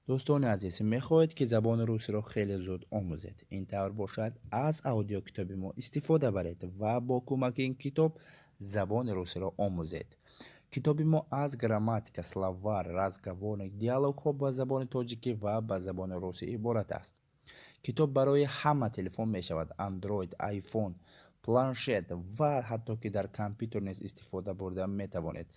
Дӯстони азиз, мехоҳед, ки забони русиро хеле зуд омӯзед? Ин тавр бошад, аз аудиокитоби мо истифода баред ва бо кӯмаки ин китоб забони русиро омӯзед. Китоби мо аз грамматика, словарь, разговорник, диалогҳо ба забони тоҷикӣ ва ба забони русӣ иборат аст. Китоб барои ҳама телефон мешавад: Android, iPhone, планшет ва ҳатто ки дар компютер низ истифода бурда метавонед.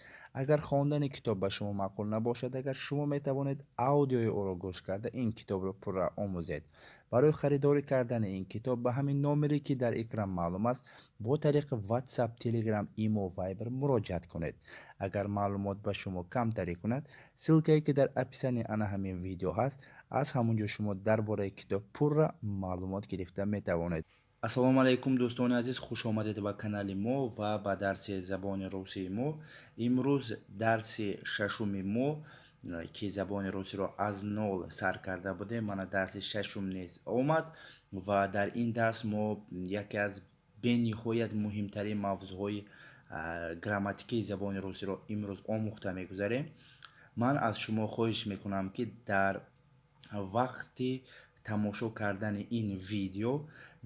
Агар хондани китоб ба шумо маъқул набошад, агар шумо метавонед аудиои ӯро гӯш карда, ин китобро пурра омӯзед. Барои харидорӣ кардани ин китоб ба ҳамин номере, ки дар экран маълум аст, бо тариқи WhatsApp, Telegram, Imo, Viber муроҷиат кунед. Агар маълумот ба шумо камтарӣ кунад, ссылкае, ки дар описании ана ҳамин видео ҳаст, аз ҳамон ҷо шумо дар бораи китоб пурра маълумот гирифта метавонед. Ассалому алайкум, дӯстони азиз, хуш омадед ба канали мо ва ба дарси забони русии мо. Имрӯз дарси шашуми мо, ки забони русиро аз нол сар карда будем, мана дарси шашум низ омад ва дар ин дарс мо яке аз бениҳоят муҳимтарин мавзӯъҳои грамматикии забони русиро имрӯз омӯхта мегузарем. Ман аз шумо хоҳиш мекунам, ки дар вақти тамошо кардани ин видео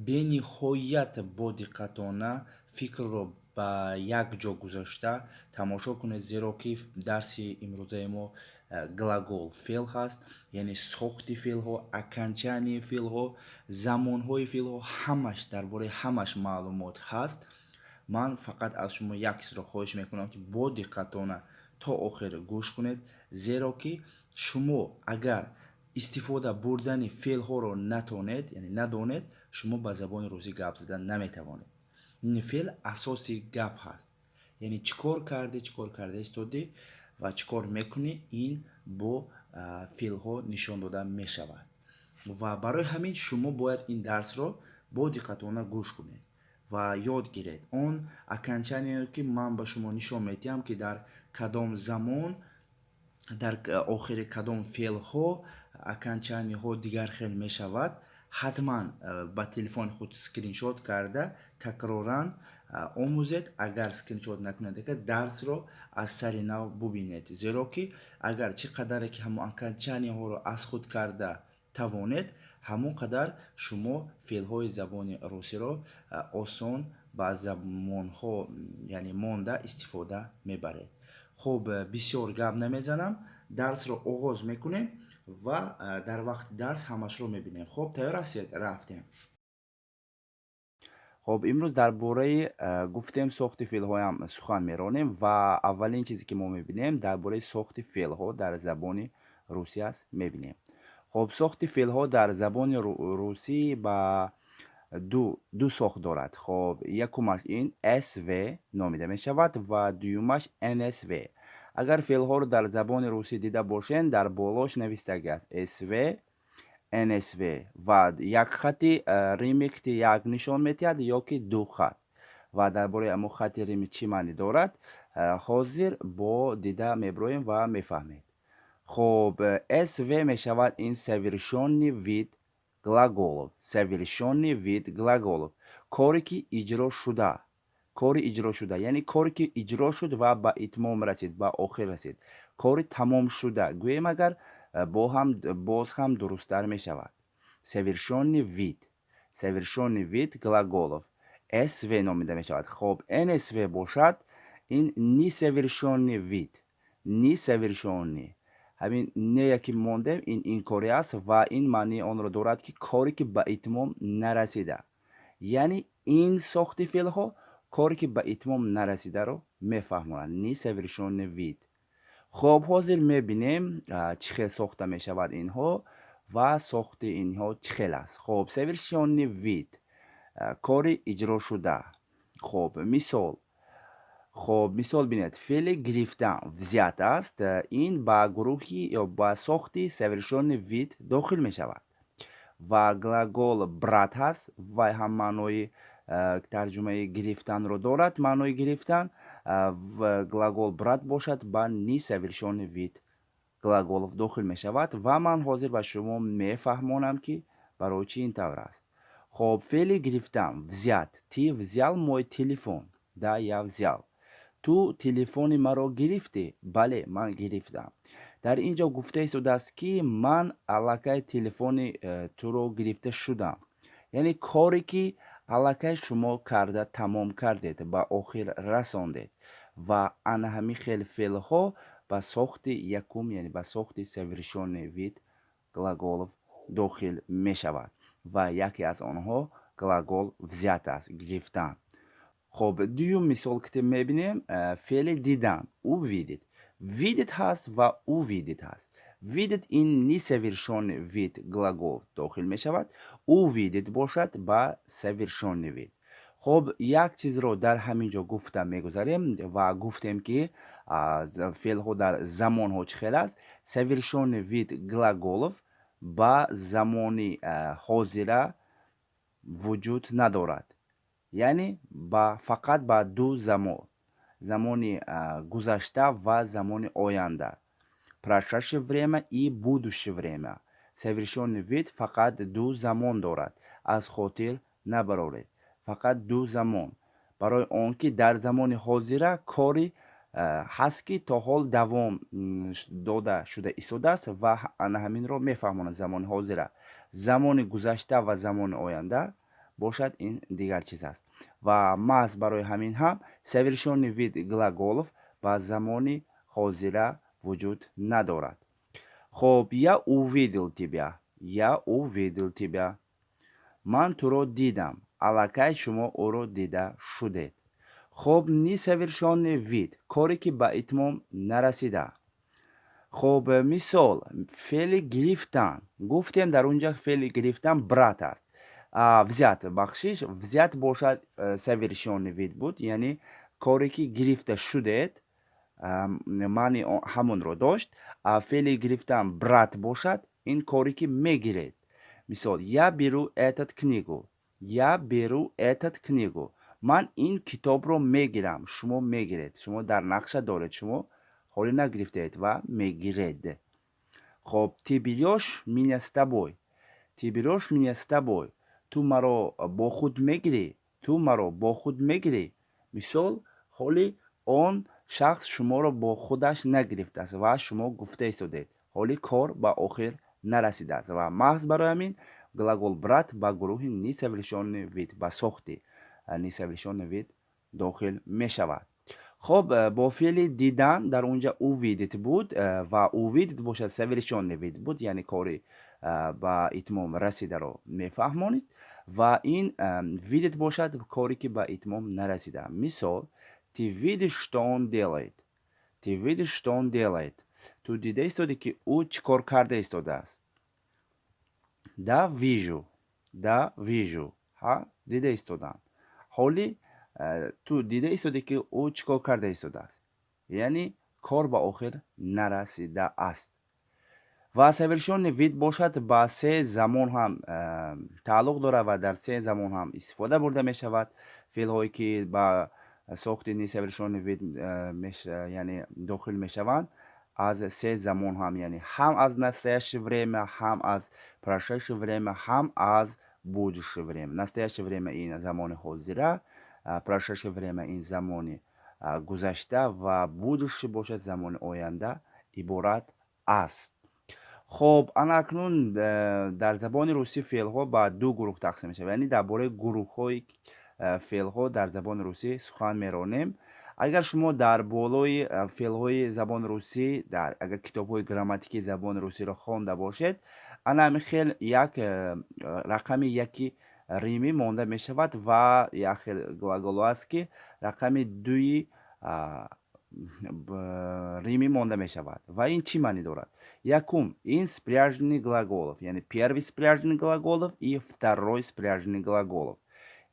бениҳоят бодиққатона фикрро ба як ҷо гузошта тамошо кунед, зеро ки дарси имрӯзаи мо глагол, феъл ҳаст, яъне сохти феълҳо, окончанияи феълҳо, замонҳои феълҳо, ҳамаш, дар бораи ҳамаш маълумот ҳаст. Ман фақат аз шумо як чизро хоҳиш мекунам, ки бодиққатона то охир гӯш кунед, зеро ки шумо агар истифода бурдани феълҳоро натонед, яъне надонед, шумо ба забони русӣ гап зада наметавонед. Ин феъл асоси гап ҳаст, яъне чӣ кор кардӣ, чӣ кор карда истодӣ ва чӣ кор мекунӣ, ин бо феълҳо нишон дода мешавад. Ва барои ҳамин шумо бояд ин дарсро бо диққатона гӯш кунед ва ёд гиред он окончание, ки ман ба шумо нишон медиҳам, ки дар кадом замон, дар охири кадом феълҳо окончаниеҳо дигар хел мешавад. Ҳатман ба телефони худ скриншот карда, такроран омӯзед. Агар скриншот накунед, агар дарсро аз сари нав бубинед, зеро ки агар чӣ қадаре ки ҳамон окончаниеҳоро аз худ карда тавонед, ҳамон қадар шумо феълҳои забони русиро осон ба замонҳо, яъне монда, истифода мебаред. Хуб, бисёр гап намезанам, дарсро оғоз мекунем ва дар вақти дарс ҳамашро мебинем. Хуб, тайёр ҳастед? Рафтем. Хуб, имрӯз дар бораи, гуфтем, сохти феълҳоям сухан меронем ва аввалин чизе, ки мо мебинем, дар бораи сохти феълҳо дар забони русӣ аст, мебинем. Хуб, сохти феълҳо дар забони русӣ ба ду сохт дорад. Хуб, якумаш ин СВ номида мешавад ва дуюмаш НСВ. Агар феълҳоро дар забони русӣ дида бошед, дар болош навистагӣ аст СВ, НСВ ва як хати римикти як нишон медиҳад ё ки ду хат. Ва дар бораи ҳамон хати рими чӣ маънӣ дорад, ҳозир бо дида меброем ва мефаҳмед. Хуб, СВ мешавад ин совершенный вид глаголов, совершенный вид глаголов, коре ки иҷро шуда, кори иҷро шуда, яъне коре ки иҷро шуд ва ба итмом расид, ба охир расид, кори тамомшуда гӯем агар, бо ҳам боз ҳам дурусттар мешавад. Совершенный вид, совершенный вид глаголов СВ номида мешавад. Хоб, НСВ бошад, ин несовершенный вид, несовершенный. Ҳамин не ки мондем, ин инкорӣ аст ва ин маънии онро дорад, ки коре ки ба итмом нарасида, яъне ин сохти феълҳо коре ки ба итмом нарасидаро мефаҳмонад, несовершенный вид. Хоб, ҳозир мебинем, чӣ хел сохта мешавад инҳо ва сохти инҳо чӣ хел аст. Хоб, совершенный вид, кори иҷрошуда. Хоб, мисол. Хоб, мисол бинед: феъли гирифтан, взять аст, ин ба гурӯҳи ё ба сохти совершенный вид дохил мешавад. Ва глагол брать ҳаст, вай ҳам маънои тарҷумаи гирифтанро дорад, маънои гирифтан. Глагол брать бошад, ба несовершенный вид глаголов дохил мешавад ва ман ҳозир ба шумо мефаҳмонам, ки барои чӣ ин тавр аст. Хоб, феъли гирифтан, взять. Ты взял мой телефон? Да, я взял. Ту телефони маро гирифтӣ? Бале, ман гирифтам. Дар ин ҷо гуфта истодааст, ки ман аллакай телефони туро гирифта шудам, яъне коре ки аллакай шумо карда тамом кардед, ба охир расондед. Ва ана ҳамин хел феълҳо ба сохти якум, яъне ба сохти совершенный вид глаголов дохил мешавад ва яке аз онҳо глагол взять аст, гирифтан. Хоб, дуюм мисол ки мебинем, феъли дидан, увидеть. Видеть ҳаст ва увидеть ҳаст. Видеть ин несовершенный вид глагол дохил мешавад, увидеть бошад ба совершенный вид. Хоб, як чизро дар ҳамин ҷо гуфта мегузарем ва гуфтем, ки феълҳо дар замонҳо чӣ хел аст. Совершенный вид глаголов ба замони ҳозира вуҷуд надорад, яъне ба фақат ба ду замон: замони гузашта ва замони оянда, прошедшее время и будущее время. Совершенный вид фақат ду замон дорад, аз хотир набароред, фақат ду замон. Барои он ки дар замони ҳозира кори ҳаст, ки то ҳол давом дода шуда истодааст ва ана ҳаминро мефаҳмонад замони ҳозира. Замони гузашта ва замони оянда бошад, ин дигар чиз аст. Ва маҳз барои ҳамин ҳам совершенный вид глаголов ба замони ҳозира вуҷуд надорад. Хоб, я увидел тебя, я увидел тебя, ман туро дидам. Аллакай шумо ӯро дида шудед. Хоб, несовершенный вид, коре ки ба итмом нарасида. Хоб, мисол, феъли гирифтан. Гуфтем, дар он ҷа феъли гирифтан брать аст, взять, бахшиш, взять бошад совершенный вид буд, яъне коре ки гирифта шудед, маъни ҳамонро дошт. Феъли гирифтан брать бошад, ин коре ки мегиред. Мисол: я беру этот книгу, я беру этот книгу, ман ин китобро мегирам. Шумо мегиред, шумо дар нақша доред, шумо ҳоле нагирифтаед ва мегиред. Хоб, ты берёшь меня с тобой, ты берёшь меня с тобой, ту маро бо худ мегирӣ, ту маро бо худ мегирӣ. Мисол, ҳоли он шахс шуморо бо худаш нагирифтааст ва шумо гуфта истодед, ҳоли кор ба охир нарасидааст. Ва маҳз барои ҳамин глагол брать ба гурӯҳи несовершенный вид, ба сохти несовершенный вид дохил мешавад. Хоб, бо феъли дидан дар он ҷа увидеть буд ва увидеть бошад совершенный вид буд, яъне кори ба итмом расидаро мефаҳмонид. Ва ин видеть бошад, коре ки ба итмом нарасида. Мисол: ты видишь, что он делает, ты видишь, что он делает, ту дида истоди, ки ӯ чӣ кор карда истодааст. Да, вижу, да, вижу, ҳа, дида истодам. Ҳоли ту дида истодӣ, ки ӯ чӣ кор карда истодааст, яъне кор ба охир нарасидааст. Ва совершенный вид бошад ба се замон ҳам тааллуқ дорад ва дар се замон ҳам истифода бурда мешавад. Феълҳое ки ба сохти несовершенный вид, яъне дохил мешаванд, аз се замон ҳам, яъне ҳам аз настоящее время, ҳам аз прошедшее время, ҳам аз будущее время. Настоящее время ин замони ҳозира, прошедшее время ин замони гузашта ва будущее бошад замони оянда иборат аст. Хоб, ана акнун дар забони русӣ феълҳо ба ду гурӯҳ тақсим мешавад, яъне дар бораи гурӯҳҳои феълҳо дар забони русӣ сухан меронем. Агар шумо дар болои феълҳои забони русӣ, агар китобҳои грамматикии забони русиро хонда бошед, ана ҳамин хел як рақами яки римӣ монда мешавад ва як хел глаголо аст, ки рақами дуи римӣ монда мешавад. Ва ин чӣ маънӣ дорад? Якум, ин спряжение глаголов, яъне первый спряжение глаголов и второй спряжение глаголов,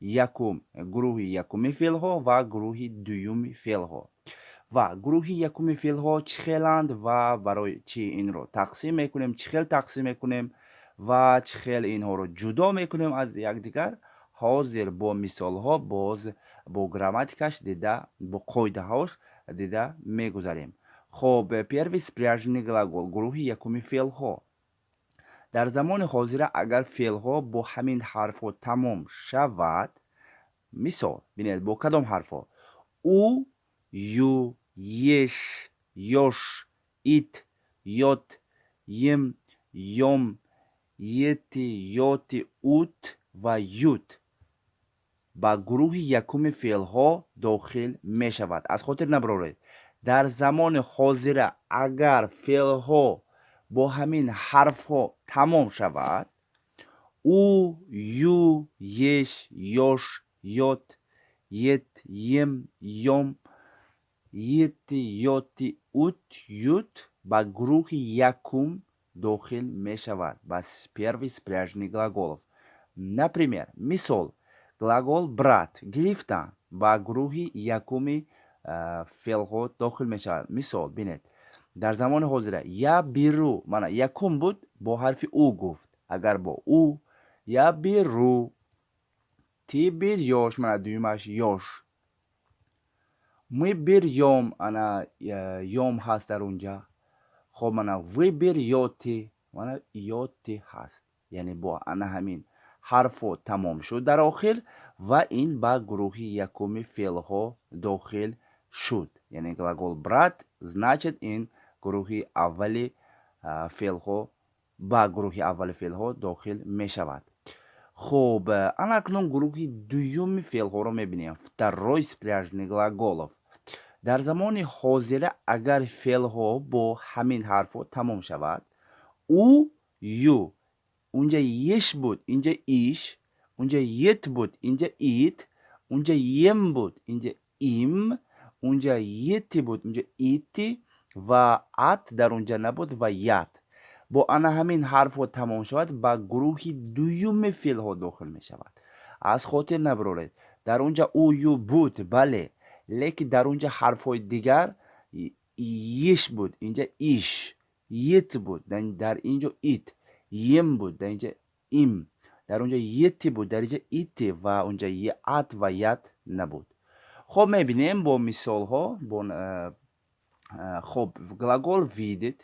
якум гурӯҳи якуми феълҳо ва гурӯҳи дуюми феълҳо. Ва гурӯҳи якуми феълҳо чӣ хеланд ва барои чӣ инро тақсим мекунем, чӣ хел тақсим мекунем ва чӣ хел инҳоро ҷудо мекунем аз якдигар, ҳозир бо мисолҳо, боз бо грамматикаш дида, бо қоидаҳош дида мегузарем. Хоб, первый спряжение глагол, гурӯҳи якуми феълҳо. Дар замони ҳозира агар феълҳо бо ҳамин ҳарфҳо тамом шавад, мисол, бинед, бо кадом ҳарфҳо: у, ю, ешь, ёшь, ить, ёт, ем, ём, ети, ёти, ут ва ют ба гурӯҳи якуми феълҳо дохил мешавад. Аз хотир набароред, дар замони ҳозира агар феълҳо бо ҳамин ҳарфҳо тамом шавад: у, ю, ешь, ёшь, ёт, ет, ем, ём, ети, ёти, ут, ют, ба гурӯҳи якум дохил мешавад, ба первый спряженный глаголов. Например, мисол: глагол брать, гирифтан, ба гурӯҳи якуми феълҳо дохил мешавад. Мисол бинед: дар замони ҳозира я беру, мана, якум буд, бо ҳарфи у гуфт, агар бо у, я беру, ты берёшь, мана, дуюмаш ёшь, мы берём, ана, ём ҳаст дар унҷа. Хоб, мана, вы берёте, мана, ёте ҳаст. Яъне бо ана ҳамин ҳарфҳо тамом шуд дар охир ва ин ба гурӯҳи якуми феълҳо дохил шуд. Яъне глагол брать, значит, ин гурӯҳи аввали феълҳо, ба гурӯҳи аввали феълҳо дохил мешавад. Хуб, ана акнун гурӯҳи дуюми феълҳоро мебинем, второй спряженный глаголов. Дар замони ҳозира агар феълҳо бо ҳамин ҳарфҳо тамом шавад: у, ю, унҷа ешь буд, инҷа ишь, унҷа ет буд, инҷа ит, унҷа ем буд, инҷа им, унҷа ети буд, инҷа ити ва ат дар унҷа набуд ва ят, бо ана ҳамин ҳарфҳо тамом шавад, ба гурӯҳи дуюми феълҳо дохил мешавад. Аз хотир набароред, дар унҷа у, ю буд, бале, лекин дар унҷа ҳарфҳои дигар: ешь буд, инҷа ишь, ет буд, дар инҷо ит, ем буд, дар инҷа им, дар унҷа ети буд, дар инҷа ити ва унҷа ат ва ят набуд. Хоб, мебинем бо мисолҳо. Бо хоб, глагол видеть,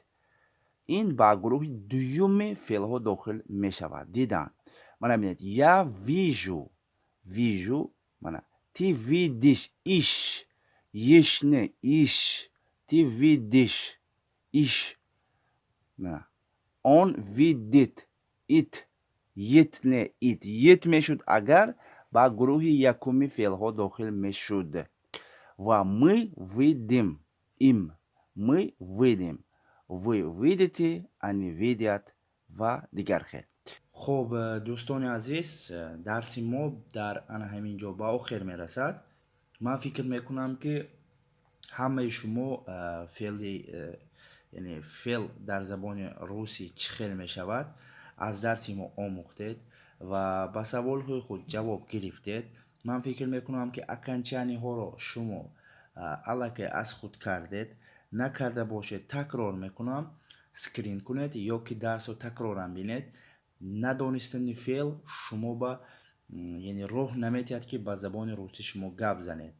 ин ба гурӯҳи дуюми феълҳо дохил мешавад, дидан. Мана, бинед: я вижу, вижу, мана, ты видишь, ишь, ешь не, ишь, ты видишь, ишь, он видит, ит, ет не, ит. Ет мешуд агар, ба гурӯҳи якуми феълҳо дохил мешуд. Ва мы видим, им, мы видим, вы видите, они видят ва дигар хел. Хуб, дӯстони азиз, дарси мо дар ана ҳамин ҷо ба охир мерасад. Ман фикр мекунам, ки ҳамаи шумо феъли, яъне феъл дар забони русӣ чӣ хел мешавад, аз дарси мо омӯхтед ва ба саволҳои худ ҷавоб гирифтед. Ман фикр мекунам, ки окончание ҳоро шумо аллакай аз худ кардед. Накарда бошед, такрор мекунам, скрин кунед ё ки дарсро такроран бинед. Надонистани феъл шумо ба, яъне, роҳ наметиҳад, ки ба забони русӣ шумо гап занед,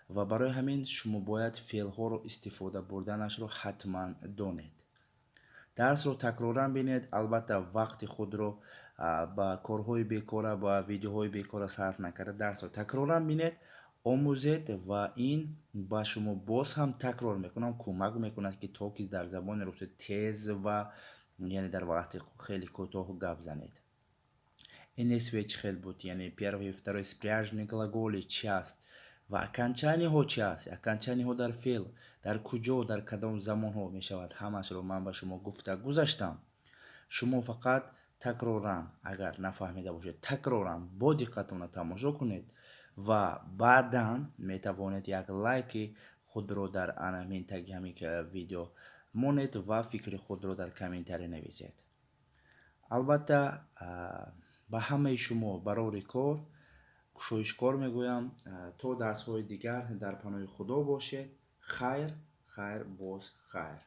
ва барои ҳамин шумо бояд феълҳоро истифода бурданашро ҳатман донед. Дарсро такроран бинед. Албатта, вақти худро ба корҳои бекора, ба видеоҳои бекора сарф накарда, дарсро такроран бинед, омӯзед ва ин ба шумо, боз ҳам такрор мекунам, кӯмак мекунад, ки то ки дар забони русӣ тез ва, яъне, дар вақти хеле кӯтоҳ гап занед. НСВ чӣ хел буд, яъне первый, второй спряженный глаголи чи аст ва окончание ҳо чи аст, окончание ҳо дар феъл дар куҷо, дар кадом замонҳо мешавад, ҳамаашро ман ба шумо гуфта гузаштам. Шумо фақат такроран, агар нафаҳмида бошед, такроран бо диққатона тамошо кунед ва баъдан метавонед як лайки худро дар анамин таги ҳамин видео монед ва фикри худро дар комментарий нависед. Албатта, ба ҳамаи шумо барори кор, кушоишкор мегӯям. То дарсҳои дигар дар паноҳи Худо бошед. Хайр, хайр, боз хайр.